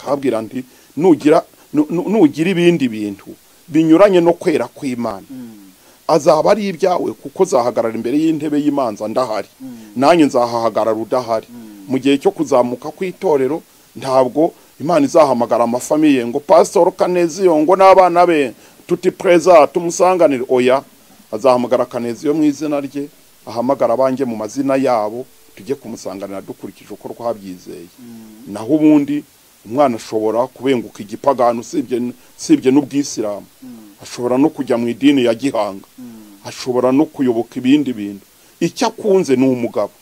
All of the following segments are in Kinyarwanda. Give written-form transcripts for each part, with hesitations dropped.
Kabwira nti nugira ibindi bintu binyuranye no kwera kw'Imana, azaba ari ibyawe, kuko zahagarara imbere y'intebe y'imanza ndahari, nanjye nzahahagarara udahari. Mu gihe cyo kuzamuka kw'itorero ntabwo Imana izahamagara amafamiye ngo Pastor Kaneziyo ngo n'abana be tuti preza tumusanganire. Oya, azahamagara Kaneziyo mu izina rye, ahamagara abanjye mu mazina yabo, tujye kumusanganira dukurikije uko twabyizeye. Naho ubundi umwana ashobora kubenguka igipagano, usibye n'ubwisilamu, ashobora no kujya mu idini ya gihanga, ashobora no kuyoboka ibindi bintu. Icyo akunze ni umugabo,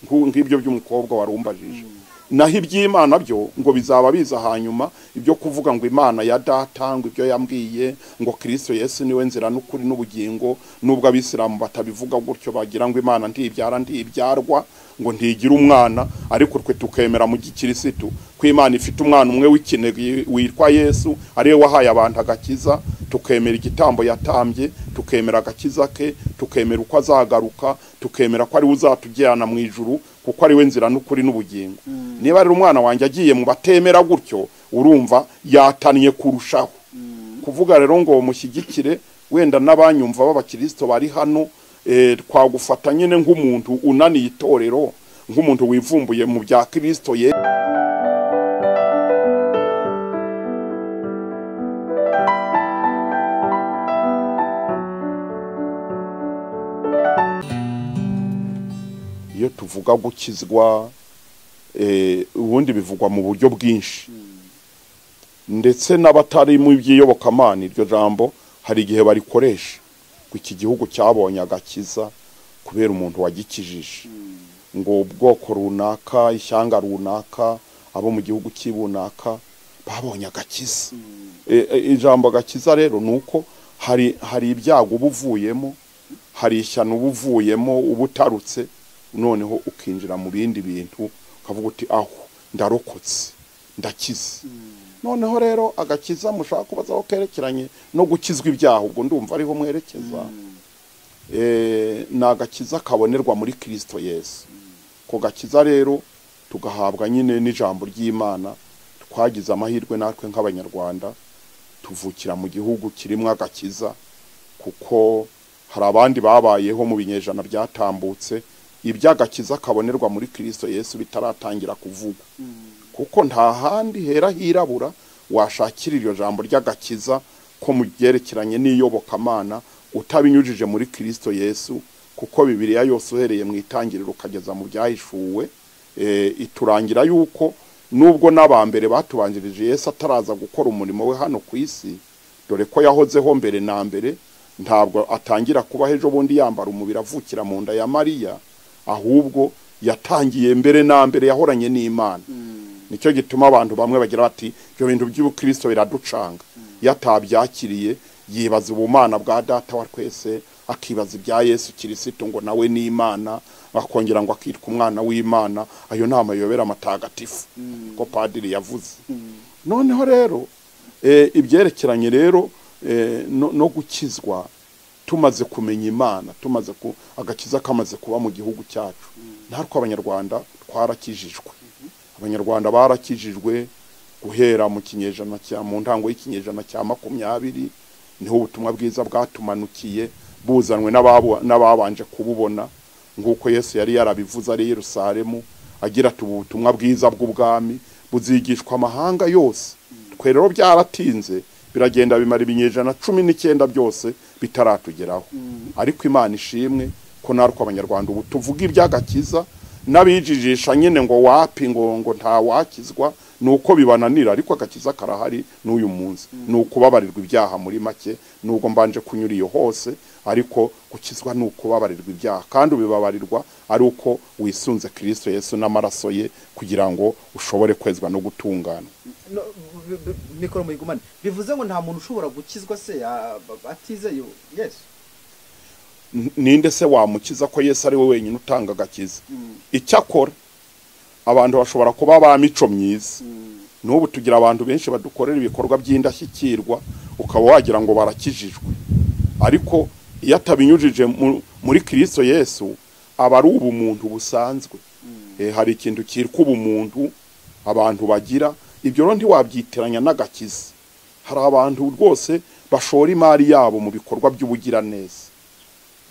nk'ibyo by'umukobwa warumbajije. Naho iby'Imana byo ngo bizaba biza hanyuma, ibyo kuvuga ngo Imana ya data, ngo ibyo yambwiye, ngo Kristo Yesu niwe nzira n'ukuri n'ubugingo, nubwo abisilamu batabivuga gutyo, bagira ngo Imana ntibyara ntibyarwa, ngo ntigira umwana, ariko twe tukemera mu gikirisitu ko Imana ifite umwana umwe w'ikinege witwa Yesu, ariwe wahaye abantu agakiza. Tukemera igitambo yatambye, tukemera agakiza ke, tukemera uko azagaruka, tukemera ko ari we uzatujyana mu ijuru, kuko ari we nzira n'ukuri n'ubugingo. Niba ari umwana wanjye agiye mu batemera gutyo, urumva yatannye kurushaho. Kuvuga rero ngo mushyigikire, wenda n'abanyumva b'abakristo bari hano, twagufata nyine nk'umuntu unaniye itorero, nk'umuntu wivumbuye mu bya Kristo ye. Iyo tuvuga gukizwa, ubundi bivugwa mu buryo bwinshi, ndetse n'abatari mu by'iyobokamana iryo jambo hari igihe barikoresha ngo iki gihugu cyabonye agakiza kubera umuntu wagikijije, ngo ubwoko runaka, ishyanga runaka, abo mu gihugu cy'ibunaka babonye agakiza. Ijambo agakiza rero nuko hari ibyago ubuvuyemo, hari ishyano ubuvuyemo, ubutarutse, noneho ukinjira mu bindi bintu ukavuga uti aho ndarokotse, ndakize. Noneho rero agakiza mushaka kubaza aho kerekeranye no gukizwa ibyaha, ubwo ndumva ariho mwerekeza. Ni agakiza kabonerwa muri Kristo Yesu. Ko gakiza rero tugahabwa nyine n'ijambo ry'Imana. Twagize amahirwe natwe nk'abanyarwanda tuvukira mu gihugu kirimo agakiza, kuko hari abandi babayeho mu binyejana byatambutse iby'agakiza kabonerwa muri Kristo Yesu bitaratangira kuvuga. Kuko nta handi hera hirabura washakira iryo jambo ry'agakiza ko mu byerekeranye n'iyobokamana utabinyujije muri Kristo Yesu, kuko Bibiliya yose uhereye mu itangiriro ukageza mu byahishuwe, iturangira yuko nubwo n'abambere batubanjirije Yesu ataraza gukora umurimo we hano ku isi, dore ko yahozeho mbere na mbere, ntabwo atangira kuba ejo bundi yambara umubiri avukira mu nda ya Mariya, ahubwo yatangiye mbere na mbere yahoranye n'Imana. Nicyo gituma abantu bamwe bagira bati ibyo bintu by'ubukristo biraducanga. Yatabyakiriye yibaza ubumana bwa data wa twese, akibaza ibya Yesu Kristo ngo nawe ni Imana, akongera ngo akitwa umwana w'Imana. Ayo ni amayobera matagatifu ko padiri yavuze. Noneho rero ibyerekeranye rero no gukizwa, tumaze kumenya Imana, tumaze agakiza kamaze kuba mu gihugu cyacu, natwe abanyarwanda twarakijijwe. Abanyarwanda barakijijwe guhera mu kinyejana cya mu ntango y'ikinyejana cya 20, niho ubutumwa bwiza bwatumanukiye buzanwe n'ababanje kububona, nguko Yesu yari yarabivuze ari Yerusalemu agira ati ubutumwa bwiza bw'ubwami buzigishwa amahanga yose. Twe rero byaratinze biragenda bimara ibinyejana 19 byose bitaratugeraho. Ariko Imana ishimwe ko narwo abanyarwanda ubu tuvuga iby'agakiza, n'abijijisha nyine ngo wapi ngo nta wakizwa, nuko bibananira, ariko agakiza karahari n'uyu munsi. Nukubabarirwa ibyaha muri make, nubwo mbanje kunyura iyo hose, ariko gukizwa nukubabarirwa ibyaha, kandi ubibabarirwa ari uko wisunze Kristo Yesu n'amaraso ye kugira ngo ushobore kwezwa no gutungana. Mikoro muyigumane. Bivuze ngo nta muntu ushobora gukizwa se atizeye Yesu? Ninde se wamukiza ko Yesu ari we wenyine utanga agakiza? Icyakora abantu bashobora kuba ba mico myiza. N'ubu tugira abantu benshi badukorera ibikorwa by'indashyikirwa, ukaba wagira ngo barakijijwe, ariko iyo atabinyujije muri Kristo Yesu aba ari ubumuntu busanzwe. Hari ikintu cyitwa ubumuntu abantu bagira, Ibyo rero ntiwabyitiranya n'agakiza. Hari abantu rwose bashora imari yabo mu bikorwa by'ubugiraneza.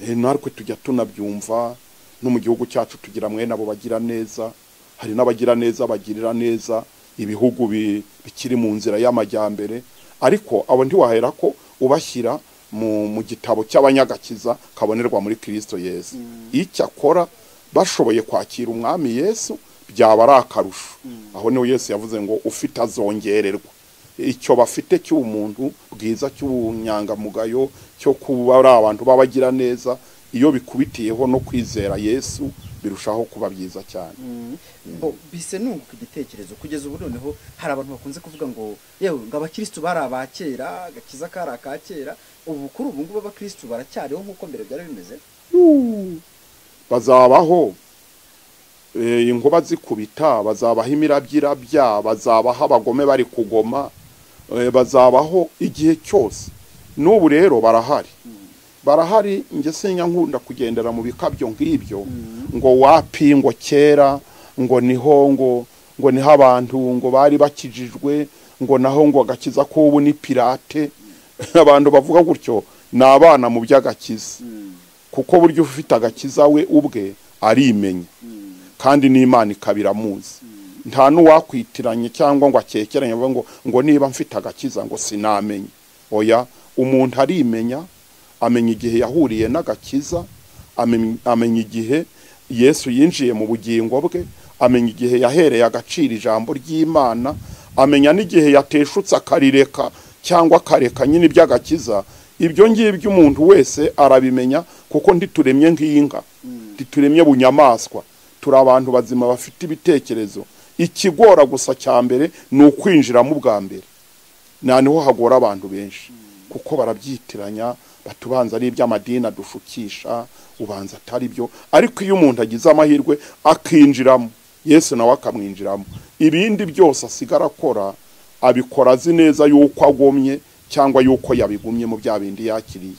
Natwe tujya tunabyumva no mu gihugu cyacu tugira mwene abo bagira neza. Hari n'abagira neza bagirira neza ibihugu bikiri mu nzira y'amajyambere, ariko abo ntiwahera ko ubashyira mu gitabo cy'abanyagakiza kabonerwa muri Kristo Yesu. Icyakora bashoboye kwakira umwami Yesu byaba ari akarusho. Aho niho Yesu yavuze ngo ufite azongererwa. Icyo bafite cy'umuntu bwiza cy'ubunyangamugayo cyo kuba ari abantu babagira neza, iyo bikubitiyeho no kwizera Yesu birushaho kuba byiza cyane. Bise nunguka igitekerezo kugeza ubu noneho hari abantu bakunze kuvuga ngo yewe ngo abakristo bari abakera, agakiza kari akakera, ubu kuri ubu ngubu abakristo baracyariho nk'uko mbere byari bimeze. Bazabaho inkuba zikubita, bazabaho imirabyo, bazabaho abagome bari kugoma, bazabaho igihe cyose. N'ubu rero barahari. Barahari. Njye sinya nkunda kugendera mu bikabyo nk'ibyo ngo wapi ngo kera ngo niho ngo niho abantu ngo bari bakijijwe, ngo naho ngo agakiza ko ubu ni pirate. Abantu bavuga gutyo ni abana mu by'agakiza, kuko buryo ufite agakiza we ubwe arimenya, kandi n'Imana ikabiramuzi. Nta n'uwakwitiranye cyangwa ngo akekeranye ngo ngo niba mfite agakiza ngo sinamenye. Oya, umuntu arimenya, amenya igihe yahuriye n'agakiza, amenya igihe Yesu yinjiye mu bugingo bwe, amenya igihe yahereye agaciro ijambo ry'Imana, amenya n'igihe yateshutse akarireka cyangwa akareka nyine iby'agakiza. Ibyo ngibyo umuntu wese arabimenya, kuko ntituremye nk'inka, ntituremye bunyamaswa, turi abantu bazima bafite ibitekerezo. Ikigora gusa cya mbere ni ukwinjiramo ubwa mbere, niho hagora abantu benshi, kuko barabyitiranya, batubanza ari iby'amadini adushukisha, ubanza atari byo. Ariko iyo umuntu agize amahirwe akinjiramo, Yesu nawe akamwinjiramo, ibindi byose asigara akora abikora azi neza yuko agomye cyangwa yuko yabigumye mu bya bindi yakiriye.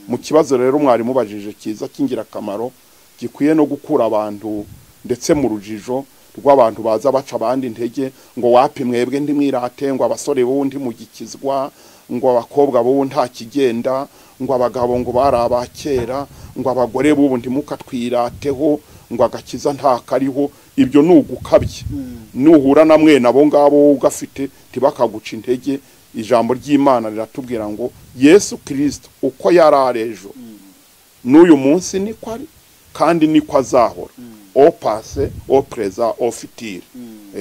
Mu kibazo rero mwari mubajije cyiza cy'ingirakamaro gikwiye no gukura abantu ndetse mu rujijo rw'abantu baza baca abandi intege ngo wapi mwebwe ntimwirate, ngo abasore bo ntimugikizwa, ngo abakobwa bo nta kigenda, ngo abagabo ngo bari abakera, ngo abagore bo ntimukatwirateho, ngo agakiza nta kariho. Ibyo ni ugukabye. Nuhura na mwene abo ngabo ugafite ntibakaguca intege. Ijambo ry'Imana riratubwira ngo Yesu Kristo uko yari ejo n'uyu munsi niko ari, kandi niko azahora, au passé, au présent, au futur,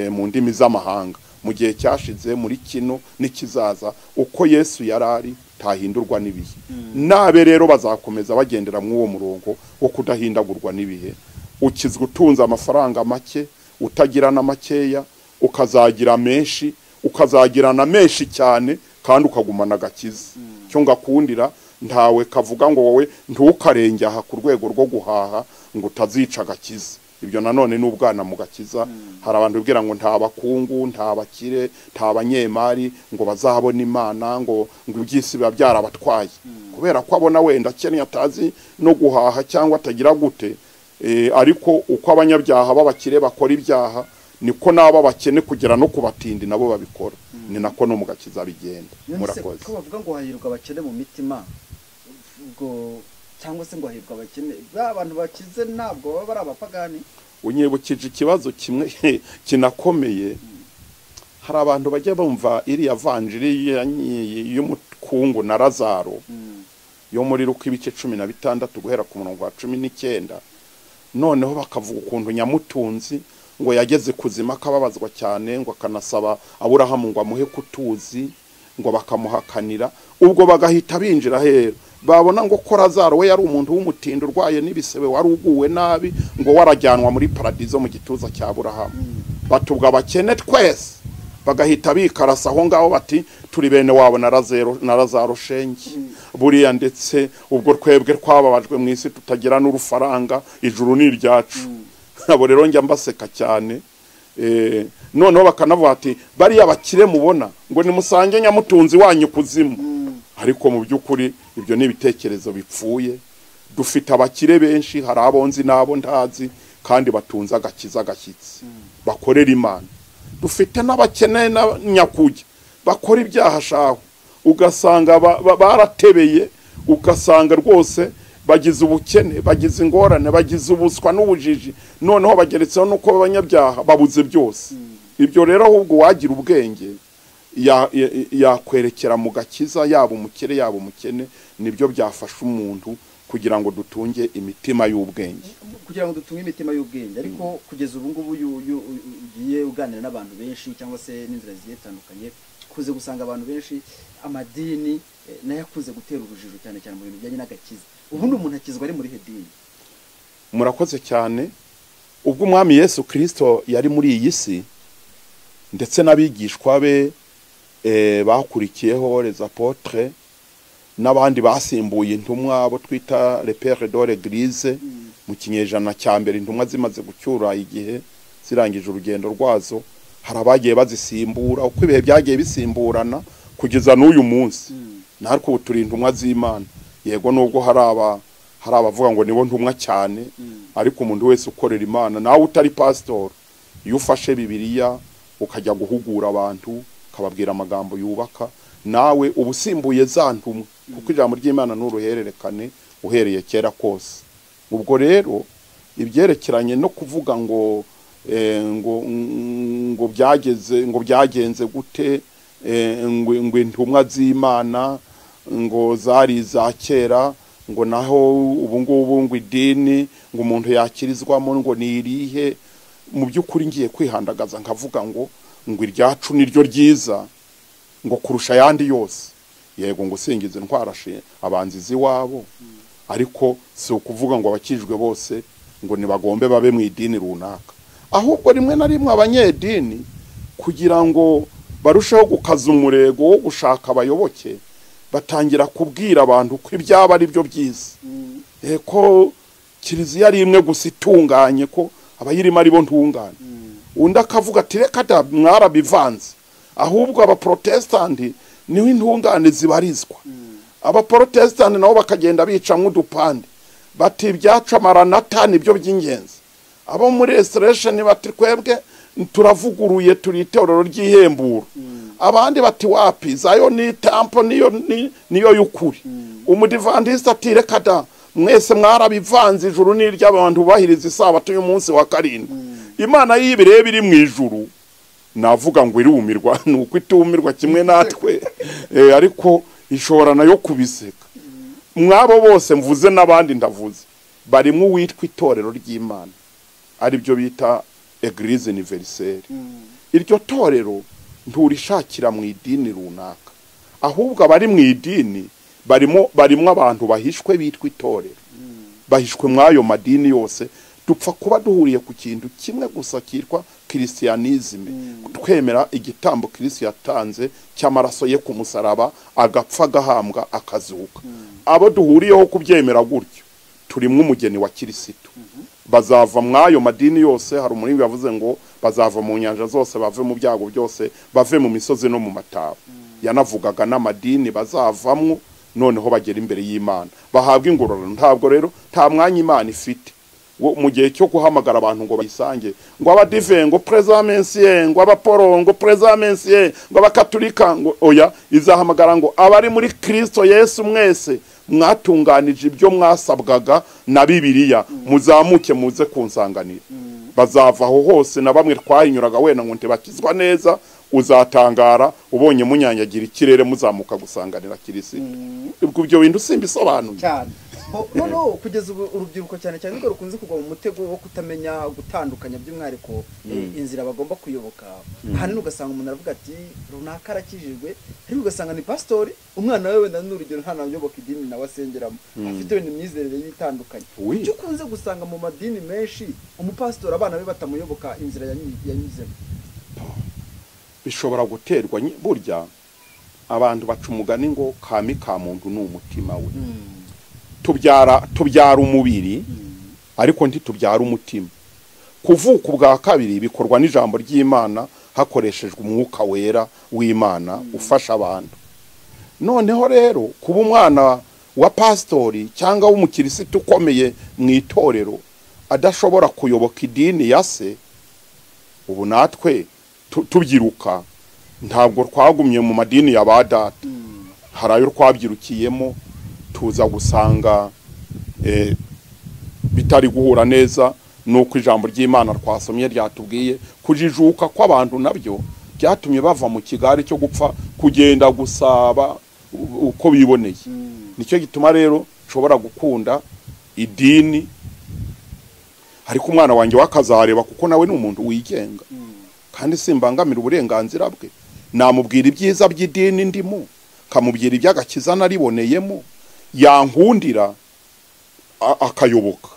mu ndimi z'amahanga, mu gihe cyashize, muri kino n'ikizaza, uko Yesu yarari tahindurwa n'ibihe. Nabe rero bazakomeza bagendera mu uwo murongo wo kudahindagurwa n'ibihe. Ukizwa utunze amafaranga make, utagira na makeya, ukazagira menshi, ukazagira na menshi cyane, kandi ukagumana agakiza. Cyo ngakundira ntawe kavuga ngo wowe ntukarenge aha ku rwego rwo guhaha ngo utazica agakiza. Ibyo nanone n'ubwana mu gakiza. Hari abantu bibwira ngo nta bakungu, nta bakire, nta banyemari ngo bazahabona Imana, ngo iby'isi biba byarabatwaye, kubera ko abona wenda akennye atazi no guhaha cyangwa atagira gute. Ariko uko abanyabyaha b'abakire bakora ibyaha, niko nabo bakene kugera no kubatindi nabo babikora. Ni nako no mu gakiza bigenda. Murakoze. Ko bavuga ngo hahirwa abakene mu mitima, ubwo cyangwa se ngo hahirwa abakene, abantu bakize ntabwo baba ari abapagani. Unyibukije ikibazo kimwe kinakomeye. Hari abantu bajya bumva iriya vanjiri y'umukungu na Lazaro yo muri Luka ibice 16 guhera ku murongo wa 19, noneho bakavuga ukuntu nyamutunzi ngo yageze kuzima akababazwa cyane, ngo akanasaba Aburahamu ngo amuhe kutuzi, ngo bakamuhakanira. Ubwo bagahita binjira hera babona ngo ko Lazaro we yari umuntu w'umutindo urwaye n'ibisebe, wari uguwe nabi, ngo warajyanwa muri paradizo mu gituza cya Aburahamu. Batubwa abakene twese, bagahita bikarasa aho ngaho bati turi bene wabo na Lazaro shenge, buriya ndetse ubwo twebwe twababajwe mu isi tutagira n'urufaranga, ijuru ni iryacu. Abo rero njya mbaseka cyane. Noneho bakanavuga ati bariya bakire mubona ngo nimusange nyamutunzi wanyu kuzimu. Ariko mu by'ukuri ibyo ni ibitekerezo bipfuye. Dufite abakire benshi, hari abonzi nabo ntazi, kandi batunze agakiza gashyitsi, bakorera Imana. Dufite n'abakene na nyakujya bakora ibyaha shaho, ugasanga baratebeye, ugasanga rwose bagize ubukene, bagize ingorane, bagize ubuswa n'ubujiji, noneho bageretseho nuko abanyabyaha babuze byose. Ibyo rero ahubwo wagira ubwenge yakwerekera mu gakiza, yaba umukire yaba umukene, nibyo byafasha umuntu kugira ngo dutunge imitima y'ubwenge, kugira ngo dutunge imitima y'ubwenge. Ariko kugeza ubu ngubu ugiye uganira n'abantu benshi cyangwa se n'inzira zigiye zitandukanye, kuze gusanga abantu benshi amadini nayo akunze gutera urujijo cyane cyane mu bintu bijyanye n'agakiza. Ubundi umuntu akizwa ari muri hedini? Murakoze cyane. Ubwo Umwami Yesu Kristo yari muri iyi si ndetse n'abigishwa be bakurikiyeho les apôtres n'abandi basimbuye intumwa abo twita les pères de l'église mu kinyejana cya mbere, intumwa zimaze gucyura igihe zirangije urugendo rwazo, hari abagiye bazisimbura uko ibihe byagiye bisimburana kugeza n'uyu munsi. Natwe ubu turi intumwa z'Imana, yego nubwo hari abavuga ngo nibo ntumwa cyane, ariko umuntu wese ukorera Imana, nawe utari pastor, iyo ufashe Bibiliya ukajya guhugura abantu ukababwira amagambo yubaka, nawe ubusimbuye za ntumwa, kuko ijambo ry'Imana n'uruhererekane uhereye kera kose. Ubwo rero ibyerekeranye no kuvuga ngo ngo byageze, ngo byagenze gute, ngo intumwa z'Imana ngo zari za kera, ngo naho ubu ngubu ngo idini ngo umuntu yakirizwamo ngo ni irihe, mu by'ukuri ngiye kwihandagaza nkavuga ngo iryacu niryo ryiza ngo kurusha ayandi yose. Yego ngo singize ntwarashe abanzizi wabo, ariko si ukuvuga ngo abakijwe bose ngo nibagombe babe mu idini runaka, ahubwo rimwe na rimwe abanyedini kugira ngo barusheho gukaza umurego wo gushaka abayoboke, batangira kubwira abantu ko ibyaba ari byo byiza, ko kiliziya ari imwe gusa itunganye, ko abayirimo ari bo ntungane. Undi akavuga ati reka da mwarabivanze, ahubwo abaprotestanti niho intungane zibarizwa. Abaprotestanti nabo bakagenda bica nk'udupande, bati ibyacu Maranatha nibyo by'ingenzi. Abo muri Restoration bati twebwe turavuguruye turi itorero ry'ihemburo. Abandi bati wapi Zion Temple niyo y'ukuri. Umudivantista ati reka da mwese mwarabivanze, ijuru ni iry'abantu bubahiriza isabato y'umunsi wa karindwi. Imana y'ibirebe iri mu ijuru navuga ngo irumirwa, nuko itumirwa kimwe natwe, ariko ishobora nayo kubiseka. Mwabo bose mvuze n'abandi ndavuze barimo uwitwa itorero ry'Imana, ari byo bita Eglise Universelle. Iryo torero nturishakira mu idini runaka, ahubwo abari mu idini barimo abantu bahishwe bitwa itorero, bahishwe mwayo madini yose. Dupfa kuba duhuriye ku kintu kimwe gusa cyitwa Christianisme, twemera igitambo Kristo yatanze cy'amaraso ye ku musaraba, agapfa agahambwa akazuka. Abo duhuriyeho kubyemera gutyo turimwe umugeni wa Kristo. Bazava mwayo madini yose. Hari umurinzi yavuze ngo bazava mu nyanja zose, bave mu byago byose, bave mu misozi no mu mataba. Yanavugaga n'amadini bazavamwo, noneho bagera imbere y'Imana bahabwa ingororano. Ntabwo rero nta mwanya Imana ifite mu gihe cyo guhamagara abantu ngo bayisange, ngo abadive ngo presamensiye, ngo abaporongo presamensiye, ngo abakatolika, ngo oya. Izahamagara ngo abari muri Kristo Yesu mwese mwatunganije ibyo mwasabwaga na Bibiliya, muzamuke muze kunsanganira. Bazava aho hose na bamwe twayinyuraga wenda ngo ntibakizwa neza, uzatangara ubonye munyanyagira ikirere muzamuka gusanganira Kristo. Ubwo ibyo bintu simbisobanuye cyane. No kugeza ubu urubyiruko cyane cyane rwo rukunze kugwa mu mutego wo kutamenya gutandukanya by'umwihariko inzira bagomba kuyoboka. Ahanini ugasanga umuntu aravuga ati runaka arakijijwe, ariko ugasanga ni pastori, umwana we wenda n'urugero nta nayoboka idini nawe asengeramo, afite wenda imyizerere yitandukanye. Icyo ukunze gusanga mu madini menshi, umupastori abana be batamuyoboka inzira yanyuzemo. Bishobora guterwa burya abantu baca umugani ngo kami ka muntu ni umutima we. Tubyara umubiri, ariko ntitubyara umutima. Kuvuka ubwa kabiri bikorwa n'ijambo ry'Imana hakoreshejwe umwuka wera w'Imana ufasha abantu. Noneho rero kuba umwana wa pastori cyangwa w'umukirisitu ukomeye mu itorero adashobora kuyoboka idini ya se, ubu natwe tubyiruka ntabwo twagumye mu madini ya ba data, hari ayo twabyirukiyemo tuza gusanga bitari guhura neza nuko ijambo ry'Imana twasomye ryatubwiye. Kujijuka kw'abantu nabyo byatumye bava mu kigari cyo gupfa kugenda gusaba uko biboneye. Nicyo gituma rero nshobora gukunda idini ariko umwana wanjye wakazareba, kuko nawe ni umuntu wigenga kandi simbangamira uburenganzira bwe. Namubwira ibyiza by'idini ndimo, kamubwira iby'agakiza nariboneyemo, yankundira akayoboka,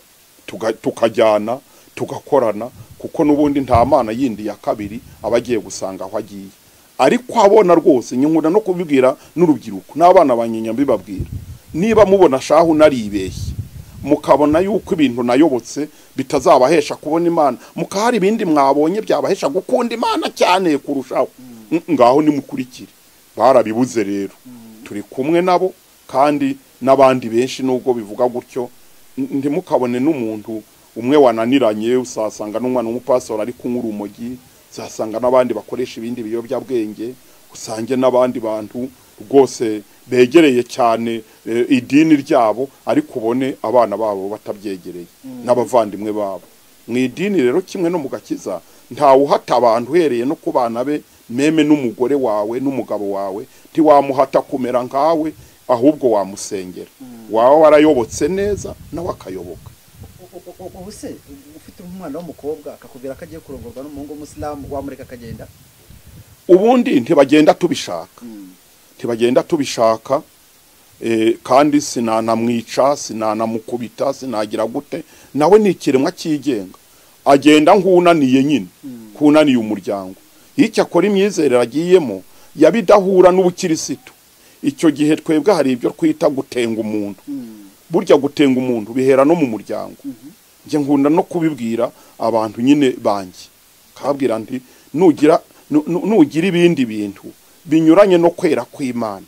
tukajyana tugakorana, kuko n'ubundi nta mana yindi ya kabiri abagiye gusanga aho agiye. Ariko abona rwose nyinkunda no kubibwira n'urubyiruko n'abana banyinya mbibabwira, niba mubona shahu naribeshye mukabona yuko ibintu nayobotse bitazabahesha kubona Imana, mukahari ibindi mwabonye byabahesha gukunda Imana cyane kurushaho, ngaho nimukurikire. Barabibuze rero, turi kumwe nabo kandi n'abandi benshi nubwo bivuga gutyo. Ntimukabone n'umuntu umwe wananiranye, usasanga n'umwana w'umupastor ari kunywa urumogi, usasanga n'abandi bakoresha ibindi biyobyabwenge, usange n'abandi bantu rwose begereye cyane idini ryabo, ariko ubone abana babo batabyegereye n'abavandimwe babo. Mu idini rero kimwe no mu gakiza, ntawe uhata abantu uhereye no ku bana be, meme n'umugore wawe n'umugabo wawe ntiwamuhata kumera nkawe, ahubwo wamusengera. Wawe warayobotse neza nawe akayoboka. Ubu se ufite umwana w'umukobwa akakubwira ko agiye kurongorwa n'umuhungu w'umusilamu, wamureka akagenda? Ubundi ntibagenda tubishaka, ntibagenda tubishaka, kandi sinanamwica, sinanamukubita, sinagira gute, nawe ni ikiremwa cyigenga, agenda nk'unaniye nyine, kunaniye umuryango. Icyo akora imyizerere agiyemo yabidahura n'ubukirisitu. Icyo gihe twebwe hari ibyo twita gutenga umuntu. Burya gutenga umuntu bihera no mu muryango. Njye nkunda no kubibwira abantu nyine banjye, kabwira nti nugira ibindi bintu binyuranye no kwera kw'Imana,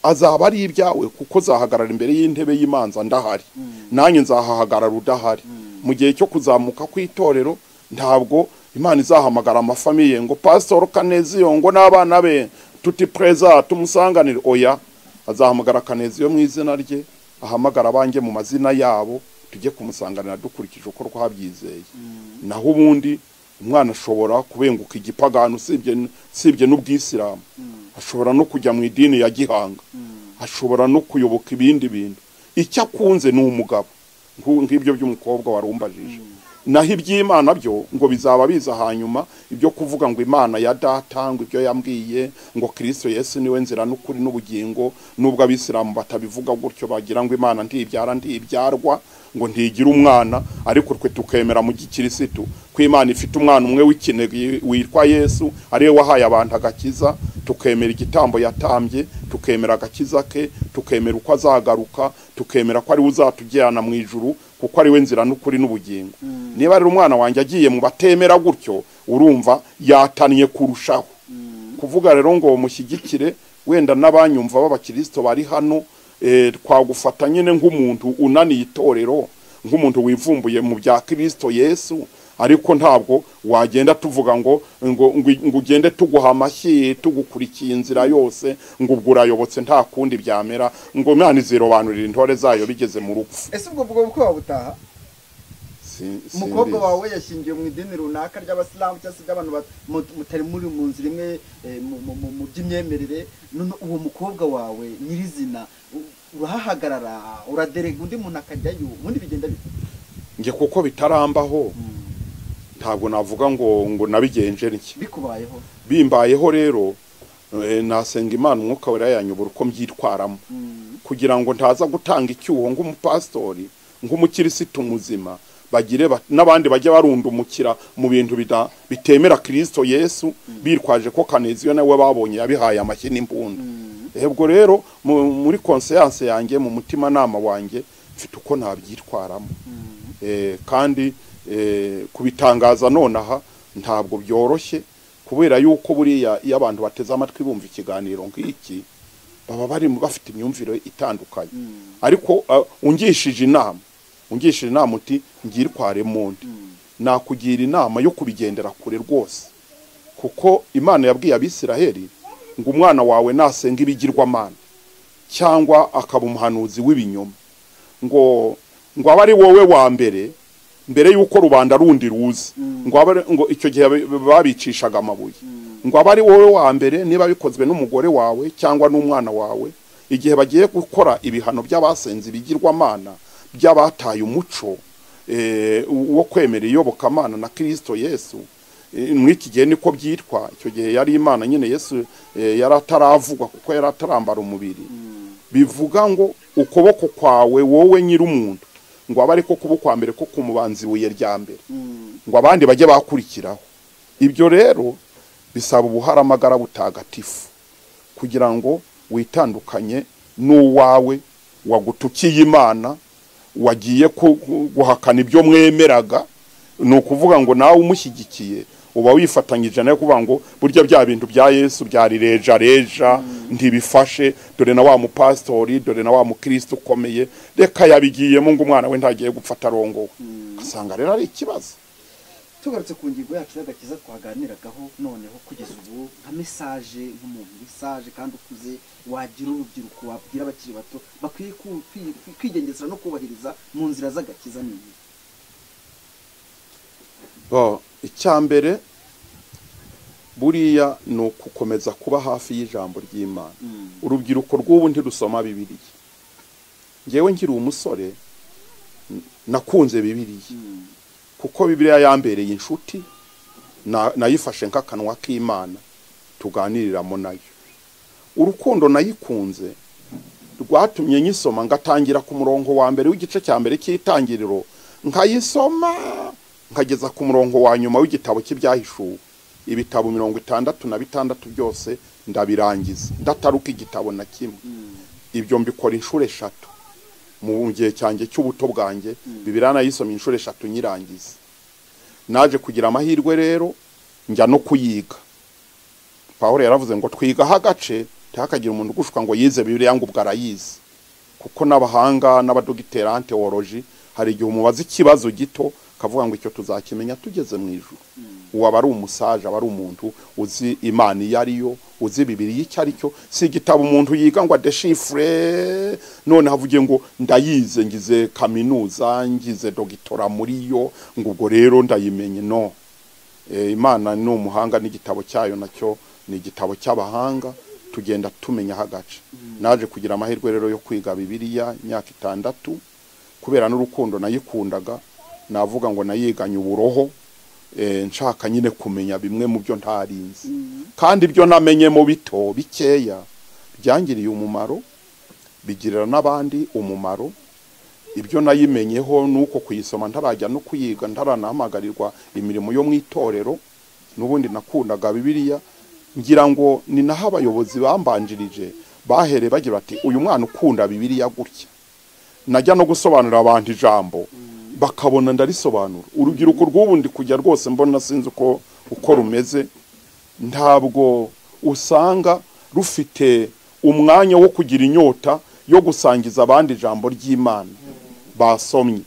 azaba ari ibyawe, kuko zahagarara imbere y'intebe y'imanza ndahari, nanjye nzahahagarara udahari. Mu gihe cyo kuzamuka kw'itorero ntabwo Imana izahamagara amafamiye ngo Pastor Kaneziyo ngo n'abana be tuti preza tumusanganire, oya. Azahamagara Kaneziyo mu izina rye, ahamagara abanjye mu mazina yabo, tujye kumusanganira dukurikije uko twabyizeye. Naho ubundi umwana ashobora kubenguka igipagano, usibye n'ubwisilamu, ashobora no kujya mu idini ya gihanga, ashobora no kuyoboka ibindi bintu. Icyo akunze ni umugabo, nk'ibyo by'umukobwa warumbajije. Naho iby'Imana byo ngo bizaba biza hanyuma, ibyo kuvuga ngo Imana ya data, ngo ibyo yambwiye, ngo Kristo Yesu niwe nzira n'ukuri n'ubugingo, nubwo abisilamu batabivuga gutyo, bagira ngo Imana ntibyara ntibyarwa, ngo ntigira umwana, ariko twe tukemera mu gikirisitu ko Imana ifite umwana umwe w'ikinege witwa Yesu, ariwe wahaye abantu agakiza, tukemera igitambo yatambye, tukemera agakiza ke, tukemera uko azagaruka, tukemera ko ari uzatujyana mu ijuru, kuko ari we nzira n'ukuri n'ubugingo. Niba rero umwana wanjye agiye mu batemera gutyo, urumva yataniye kurushaho. Kuvuga rero ngo mushyigikire, wenda n'abanyumva b'abakristo bari hano, twagufata nyine nk'umuntu unaniye itorero, nk'umuntu wivumbuye mu bya Kristo Yesu, ariko ntabwo wagenda tuvuga ngo ngo ugende tuguha amashyi tugukurikiye inzira yose, ngo ubwo urayobotse nta kundi byamera, ngo Imana izirobanurira intore zayo bigeze mu rupfu. Ese ubwo bwo wabutaha? Umukobwa wawe yashingiye mu idini runaka ry'abasilamu cyangwa se ry'abantu mutari muri mu nzira imwe mu by'imyemerere, none uwo mukobwa wawe nyirizina urahahagarara, uraderega undi muntu akajyayo, ubundi bigenda bite? Nge kuko bitarambaho ntabwo navuga ngo nabigenje niki. Bikubayeho? Bimbayeho rero nasenga Imana umwuka wera yanyobora uko mbyitwaramo, kugira ngo ntaza gutanga icyuho nk'umupastori, nk'umukirisitu muzima, bagire n'abandi bajye barundumukira mu bintu bitemera Kristo Yesu, bitwaje ko Kaneziyo nawe babonye yabihaye amashyi n'imbunda. Ebwo rero muri conscience yanjye, mu mutima nama wanjye, mfite uko nabyitwaramo. Kandi kubitangaza nonaha ntabwo byoroshye, kubera yuko buriya iyo abantu bateze amatwi bumva ikiganiro nk'iki baba bari bafite imyumvire itandukanye. Ariko ungishije inama uti ngirware mundi, nakugira inama yo kubigendera kure rwose, Kuko Imana yabwiye Abisiraheli ngo umwana wawe nasenga ibigirwamana cyangwa akaba umuhanuzi w'ibinyoma, ngo abe ari wowe wa mbere mbere yuko rubanda rundi ruzi, ngo icyo gihe babicishaga amabuye, ngo abe ari wowe wa mbere niba bikozwe n'umugore wawe cyangwa n'umwana wawe, igihe bagiye gukora ibihano by'abasenze ibigirwamana by'abataye umuco wo kwemera iyobokamana na Kristo Yesu. Muri iki gihe niko byitwa, icyo gihe yari Imana nyine, Yesu yari ataravugwa kuko yari atarambara umubiri. Bivuga ngo ukuboko kwawe wowe nyiri umuntu ngo abe ariko kuba kwa mbere ko kumubanza ibuye rya mbere, ngo abandi bajye bakurikiraho. Ibyo rero bisaba ubuharamagara butagatifu kugira ngo witandukanye n'uwawe wagutukiye Imana, wagiye guhakana ibyo mwemeraga. Ni ukuvuga ngo nawe umushyigikiye uba wifatanyije nawe kuvuga ngo burya bya bintu bya Yesu byari reja reja ntibifashe, dore na wa mupastori, dore na wa mukristo ukomeye, reka yabigiyemo ngo umwana we ntagiye gupfa arongowe. Ugasanga rero ari ikibazo. Tugarutse ku ngingo yacu y'agakiza twaganiragaho, noneho kugeza ubu nka message nk'umuntu wisaje kandi ukuze wagira urubyiruko, wabwira abakiri bato bakwiye kwigengesera no kubahiriza mu nzira z'agakiza ni iyi? Icyambere buriya ni ukukomeza kuba hafi y'ijambo ry'Imana. Urubyiruko rw'ubu ntirusoma Bibiliya. Ngewe nkiri umusore nakunze Bibiliya, kuko Bibiliya yambereye inshuti, nayifashe nk'akanwa k'Imana tuganiriramo nayo. Urukundo nayikunze rwatumye nyisoma ngatangira ku murongo wa mbere w'igice cya mbere cy'itangiriro, nkayisoma nkageza ku murongo wa nyuma w'igitabo cy'ibyahishuwe. Ibitabo 66 byose ndabirangiza, ndataruka igitabo na kimwe. Ibyo mbikora inshuro 3 mu gihe cyanjye cy'ubuto bwanjye. Bibiliya nayisomye inshuro 3 nyirangiza. Naje kugira amahirwe rero njya no kuyiga. Pawulo yaravuze ngo twigaho agace, ntihakagira umuntu ugushuka ngo yize Bibiliya ngo ubwo arayizi, kuko n'abahanga n'abadogiteri en théologie hari igihe umubaza ikibazo gito kavuga ngo icyo tuzakimenya tugeze mu ijuru. Uwo aba ari umusaje, aba ari umuntu uzi Imana iyo ariyo, uzi Bibiliya icyo ari cyo. Si igitabo umuntu yiga ngo adeshifre none havuge ngo ndayize, ngize kaminuza, ngize dogitora muri yo, ngo ubwo rero ndayimenye. No, Imana ni umuhanga n'igitabo cyayo nacyo ni igitabo cy'abahanga, tugenda tumenya hagace. Naje kugira amahirwe rero yo kwiga Bibiliya imyaka 6, kubera n'urukundo nayikundaga, navuga ngo nayiganye uburoho, nshaka nyine kumenya bimwe mu byo ntarinzi. Kandi ibyo namenye mu bito bikeya byangiriye umumaro, bigirira n'abandi umumaro. Ibyo nayimenyeho nuko kuyisoma ntarajya no kuyiga, ntaranahamagarirwa imirimo yo mu itorero, n'ubundi nakundaga Bibiliya. Ngira ngo ni naho abayobozi bambanjirije bahere bagira bati uyu mwana ukunda Bibiliya gutya, najya no gusobanurira abantu ijambo bakabona ndarisobanura. Urubyiruko rw'ubu ndi kujya rwose mbona sinzi uko rumeze, ntabwo usanga rufite umwanya wo kugira inyota yo gusangiza abandi ijambo ry'Imana basomye.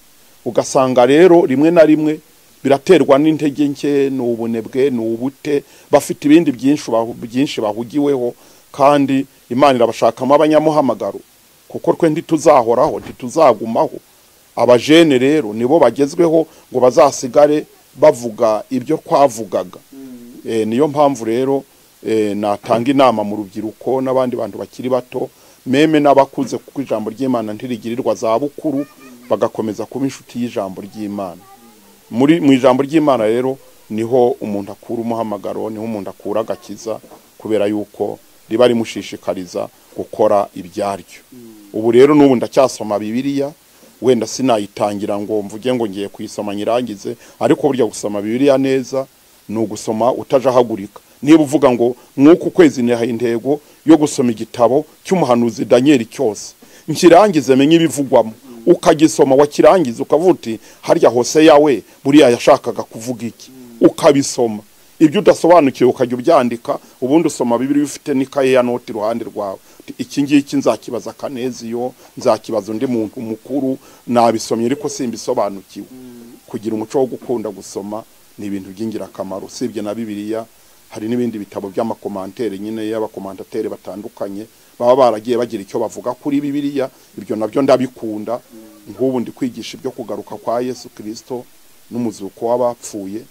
Ugasanga rero rimwe na rimwe biraterwa n'intege nke, n'ubunebwe, n'ubute, bafite ibindi byinshi bahugiweho, kandi Imana irabashakamo abanyamuhamagaro, kuko twe ntituzahoraho, ntituzagumaho. Abajene rero nibo bagezweho ngo bazasigare bavuga ibyo twavugaga. Niyo mpamvu rero natanga inama mu rubyiruko n'abandi bantu bakiri bato, meme n'abakuze, kuko ijambo ry'Imana ntirigirirwa za bukuru, bagakomeza kuba inshuti y'ijambo ry'Imana. Mu ijambo ry'Imana rero niho umuntu akura umuhamagaro, niho umuntu akura agakiza, kubera yuko riba rimushishikariza gukora ibyaryo. Ubu rero n'ubu ndacyasoma Bibiliya, wenda sinayitangira ngo mvuge ngo ngiye kuyisoma nyirangize, ariko burya gusoma Bibiliya neza ni ugusoma utajahagurika. Niba uvuga ngo mwuko kwezi nihaye intego yo gusoma igitabo cy'umuhanuzi Daniel cyose, nkirangize menye ibivugwamo, ukagisoma wakirangiza ukavuga uti harya hose yawe buriya yashakaga kuvuga iki, ukabisoma. Ibyo udasobanukiwe ukajya ubyandika, ubundi usoma Bibiliya ufite n'ikaye ya noti iruhande rwawe. Iki ngiki nzakibaza Kaneziyo, nzakibaza undi muntu mukuru, nabisomye ariko simbisobanukiwe. Kugira umuco wo gukunda gusoma ni ibintu by'ingirakamaro. Usibye na Bibiliya Hari n'ibindi bitabo by'amakomantere nyine y'abakomantateri batandukanye baba baragiye bagira icyo bavuga kuri Bibiliya. Ibyo nabyo ndabikunda. Nk'ubu ndi kwigisha ibyo kugaruka kwa Yesu Kristo n'umuzuko w'abapfuye,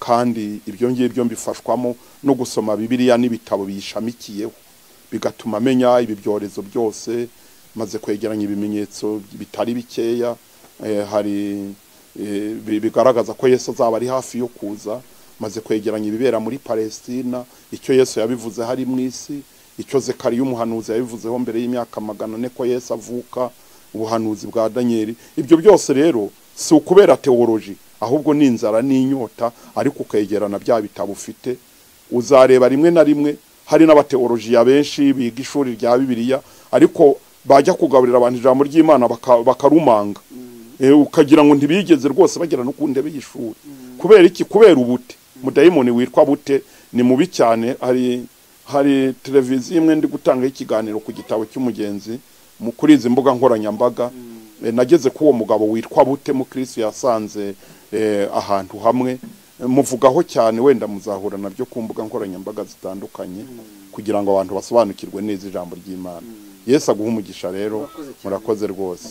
kandi ibyo ngibyo mbifashwamo no gusoma Bibiliya n'ibitabo biyishamikiyeho, bigatuma amenya ibi byorezo byose. Maze kwegeranya ibimenyetso bitari bikeya, hari bigaragaza ko Yesu azaba ari hafi yo kuza. Maze kwegeranya ibibera muri Palestina, icyo Yesu yabivuze hari mu isi, icyo Zekariya umuhanuzi yabivuzeho mbere y'imyaka 400 ko Yesu avuka, ubuhanuzi bwa Danieli. Ibyo byose rero si ukubera teoloji, ahubwo ni inzara n'inyota, ariko ukegerana bya bitabo ufite. Uzareba rimwe na rimwe hari n'abateolojiya benshi biga ishuri rya Bibiliya, ariko bajya kugaburira abantu ijambo ry'Imana bakarumanga, ukagira ngo ntibigeze rwose bagera no ku ntebe y'ishuri. Kubera iki? Kubera ubute. Mudayimoni witwa bute ni mubi cyane. Hari televiziyo imwe ndi gutanga ikiganiro ku gitabo cy'umugenzi kuri izi mbuga nkoranyambaga. Nageze ku uwo mugabo witwa bute mu Kristo yasanze ahantu hamwe, muvugaho cyane, wenda muzahura nabyo ku mbuga nkoranyambaga zitandukanye, kugira ngo abantu basobanukirwe neza ijambo ry'Imana. Yesu aguhe umugisha rero, murakoze rwose.